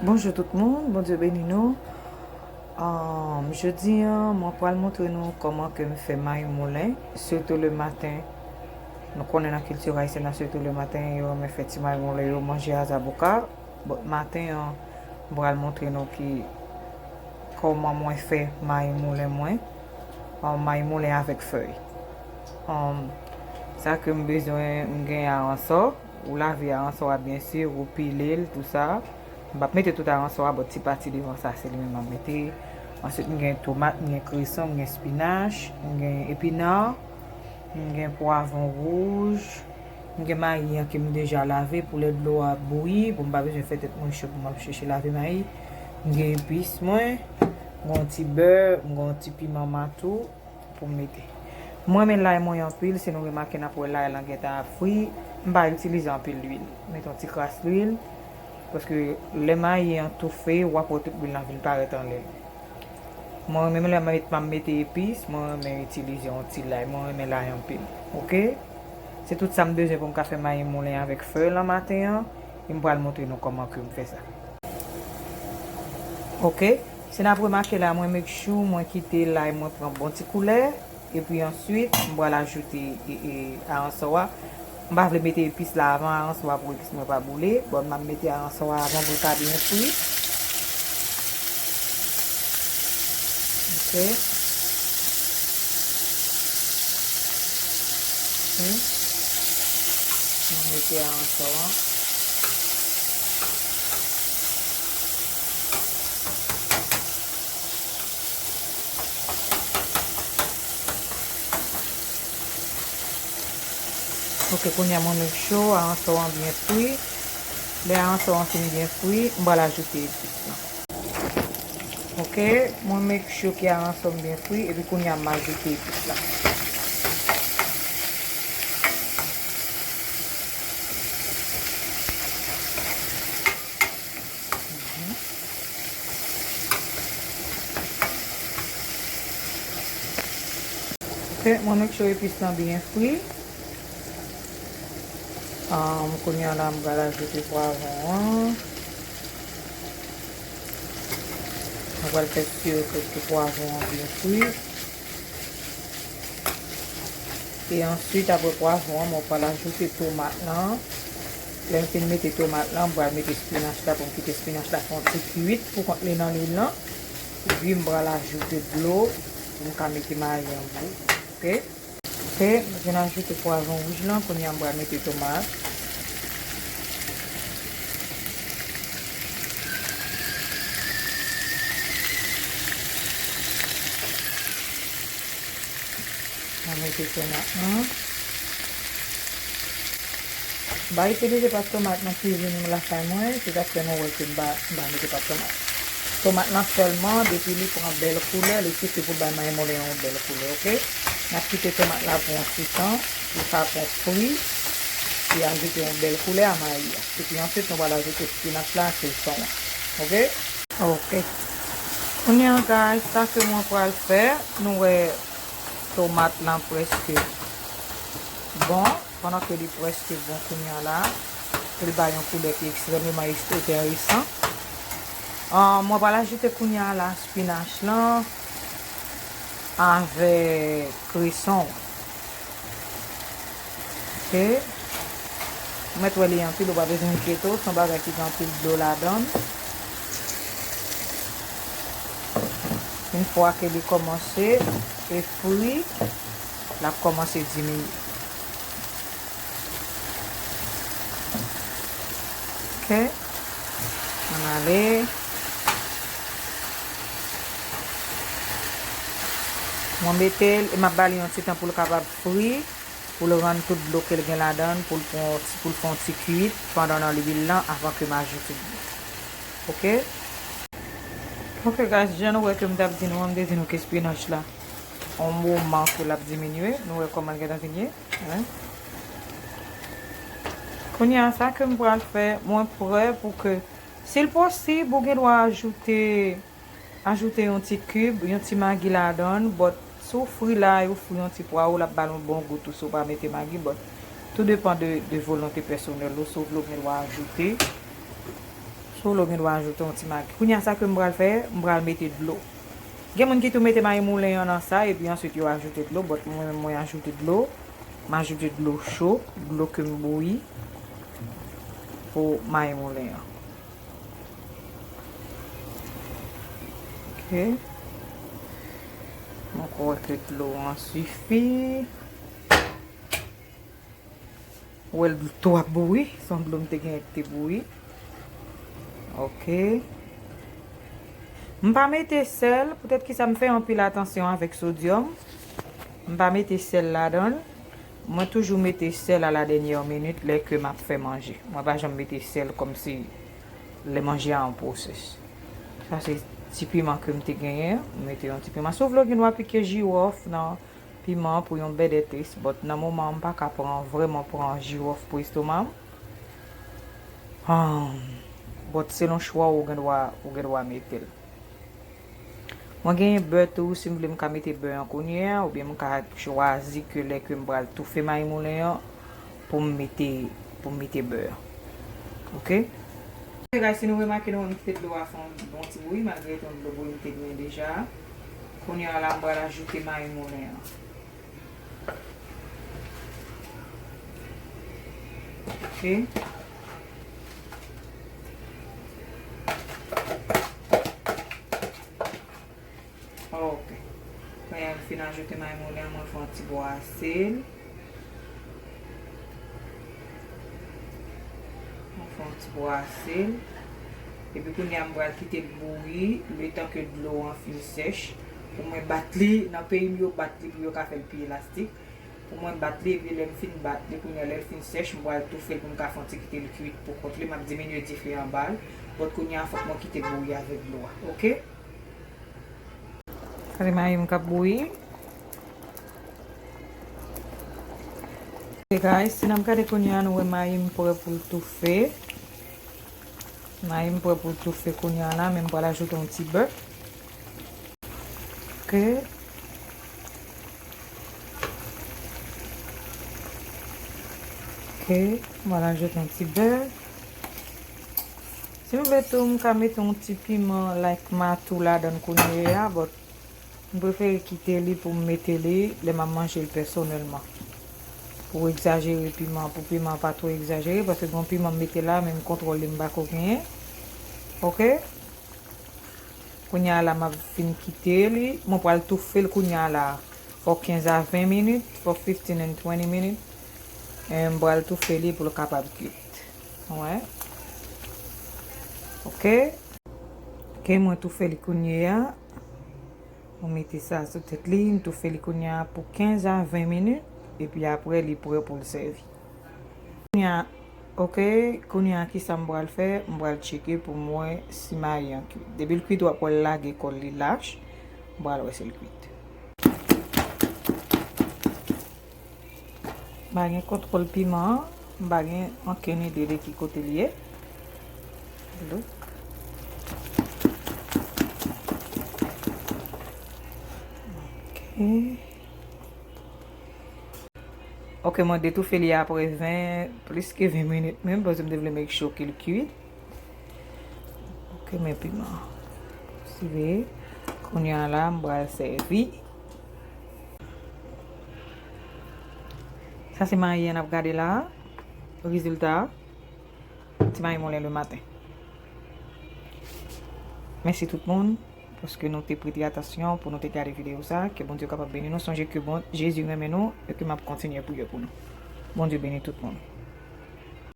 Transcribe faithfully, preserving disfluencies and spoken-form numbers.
Bonjou tout moun, Bondye beni nou. Ahn, jodi a, mwen pral montre nou kòman ke m fè mayi moulen, sitou le maten. Nou konnen nan kilti ayisyèn nan, sitou le maten, yo renmen fè ti mayi moulen, yo manje a zaboka. Bon, maten an, m pral montre nou ki, kòman mwen fè mayi moulen mwen. Ahn, mayi moulen avèk fèy. Ahn, sa ke m bezwen, m gen aransò. Ou lave aransò a, byen si, ou pile l, tou sa. M p ap mete tout aransò a, but ti pati devan sa, se li menm m ap mete. Answit, m gen tomat, m gen kreson, m gen espinach, m gen epina, m gen pwavwon wouj, m gen mayi an ke m deja lave pou lè dlo a bouyi, pou m pa bezwen fè tèt mwen cho pou m ap chèche lave mayi. M gen epis mwen, m gen yon ti bè, m gen yon ti piman matou pou m mete. Mwen renmen lay mwen anpil, si nou remake n ap wè lay lan gentan ap fri, m pa itilize anpil lwil. Mete yon ti kras lwil, paske lè mayi an toufe, w ap wè tout lwil lan vin parèt anlè l. Mwen renmen lè m ap mete epis, mwen renmen itilize yon ti lay, mwen renmen lay anpil. Oke? Se tout sa m bezwen pou m ka fè mayi moulen avèk fèy lan maten an, e m pral montre nou kòman ke m fè sa. Oke? Si n ap remake la, mwen make sure mwen kite lay mwen pran bon ti koulè. Epi answit, m pral ajoute, e, e, aransò a. M pa vle mete epis la avan aransò a pou epis mwen pa boule. Bon, m ap mete aransò a avan pou l ka byen fri. Oke. Oke. M ap mete aransò a. Ok, kounye a mwen make sure aransò an byen fri. Lè aransò an fin byen fri, m pral ajoute epis lan. Ok, mwen make sure ke aransò m byen fri, epi kounye a m ajoute epis lan. Ok, mwen make sure epis lan byen fri. Ahn, kounye a la, m pral ajoute pwavwon an. Mwen pral fè sure ke, ke pwavwon an byen fri. E answit, apre pwavwon an, mwen pral ajoute tomat lan. Lè m fin mete tomat lan, m pral mete spinach la pou m kite spinach la fè yon ti kuit pou kont li nan lwil lan. Epi m pral ajoute dlo pou m ka mete mayi an bou. Ok? Ok, m fin ajoute pwavwon wouj lan, kounye a m pral mete tomat. Mwen mete tomat lan. M pa itilize pat tomat nan kizin lakay mwen, se sa k fè nou wè ke m pa, m pa mete pat tomat. Tomat lan sèlman, depi li pran bèl koulè, li sifi pou l bay mayi moulen yon bèl koulè, ok? N ap kite tomat la pou yon ti tan, pou sa pran fri, li ajoute yon bèl koulè a mayi a. Epi answit, nou pral ajoute spinach la ak kreson an, ok? Ok. Kounye a, guys, sa ke mwen pral fè, nou wè tomat lan prèske bon. Pandan ke li prèske bon kounye a la, ke li bay yon koulè ki ekstrèmeman es-, enteresan. Ahn, mwen pral ajoute kounye a la spinach lan avèk kreson. Ok. Ou mèt wè li anpil, ou pa bezwen enkyete w, se yon bagay ki gen anpil dlo ladan l. Yon fwa ke li kòmanse e fri, l ap kòmanse diminye. Ok. Ann ale. Mwen mete l, e m ap ba li yon ti tan pou l kapab fri, pou l rann tout dlo ke l gen ladan l, pou l pran, pou l fè yon ti kuit pandan nan lwil lan avan ke m ajoute dlo. Ok? Ok, guys, jan nou wè ke m t ap di nou an, m te di nou ke spinach la, yon moman ke l ap diminye, nou wè kòman l gentan vin ye, wi. Kounye a, sa ke m pral fè, mwen prè pou ke, si l posib, ou gen dwa ajoute, ajoute yon ti kib, yon ti magi ladan l, but si w fri lay, ou fri yon ti pwawo, l ap ba l yon bon gou tou si w pa mete magi, but tou depann de, de volonte pèsonèl ou, si w vle ou gen dwa ajoute. Sou lo gen dwa ajoute yon ti magi. Kounye a sa ke m pral fè, m pral mete dlo. Gen moun ki tou mete mayi moulen an nan sa, epi answit yo ajoute dlo, but mwen menm mwen ajoute dlo. M ajoute dlo cho, dlo ke m bouyi pou mayi moulen an. Ok. Mwen kwè ke dlo an sifi. Ou wè l tou ap bouyi, se yon dlo m te genyen ki te bouyi. Ok. M pa mete sèl, poutèt ki sa m fè anpil atansyon avèk sodyòm. M pa mete sèl ladan l. Mwen toujou mete sèl a la dènyè minit lè ke m ap fè manje. Mwen pa janm mete sèl kòmsi lè manje a an pwosès. Sa se ti piman ke m te genyen. M mete yon ti piman. Si w vle w gen dwa pike jiwòf nan piman pou yon better taste, but nan moman an m pa ka pran, vrèman pran jiwòf pou estoma m. Ah, but selon chwa w, ou gen dwa, ou gen dwa mete l. Mwen genyen bè tou, si m vle m ka mete bè an kounye a, oubyen m ka chwazi ke lè ke m pral toufe mayi moulen an, pou m mete, pou m mete bè an. Ok? Ok, guys, si nou remake, nou wè m kite dlo a fè yon bon ti bouyi, malgre se yon dlo bouyi m te genyen deja. Kounye a la, m pral ajoute mayi moulen an. Ok. Ok. Kounye a m fin ajoute mayi moulen an, mwen fè yon ti bwase l. Mwen fè yon ti bwase l. Epi kounye a m pral kite l bouyi, letan ke dlo an fin sèch. Pou mwen bat li, nan peyi m yo bat li pou yo ka fè l pi elastik. Pou mwen bat li, epi lè m fin bat li, kounye a lè l fin sèch, m pral toufe l pou m ka fè yon ti kite l kuit pou kont li. M ap diminye dife anba l. But kounye a fòk mwen kite l bouyi avèk dlo a. Ok? Gade mayi m k ap bouyi. Ok guys, si n ap gade kounye a, nou wè mayi m prè pou l toufe. Mayi m prè pou l toufe kounye a la, men m pral ajoute yon ti bè. Ok. Ok, m pral ajoute yon ti bè. Si m vle tou, m ka mete yon ti piman like matou ladan l kounye a, but m prefere kite li pou m mete li lè m ap manje l pèsonèlman. Pou egzajere piman, pou piman pa twò egzajere, paske gen yon piman m mete la, men m kontwòl li m pako genyen. Ok? Kounye a la, m ap fin kite li. Mwen pral toufe l kounye a la. For kenz a ven minit, for fifteen and twenty minutes. E m pral toufe li pou l kapab kuit. Wè. Ok. Ok, mwen toufe li kounye a. Mwen mete sa sou tèt li, m toufe li kounye a pou kenz a ven minit. Epi apre, li prè pou l sèvi. Kounye a, ok, kounye a kisa m pral fè? M pral tcheke pou m wè si mayi an kuit. Depi l kuit, w ap wè l lage kò l, li lach. M pral wè si l kuit. M pa gen kontwòl piman an, m pa gen okenn ide de ki kote l ye. Look. Ok. Ok, mwen detoufe li apre ven, plis ke ven minit menm, paske m te vle make sure ke l kuit. Ok, men piman. Siveye. Kounye a la, m pral sèvi. Sa se mayi an n ap gade la. Rezilta a. Ti mayi moulen le maten. Mèsi tout moun, paske nou te prete atansyon pou nou te gade videyo sa. Ke Bondye kapab beni nou. Sonje ke bon, Jezi renmen nou e ke m ap kontinye priye pou nou. Bondye beni tout moun.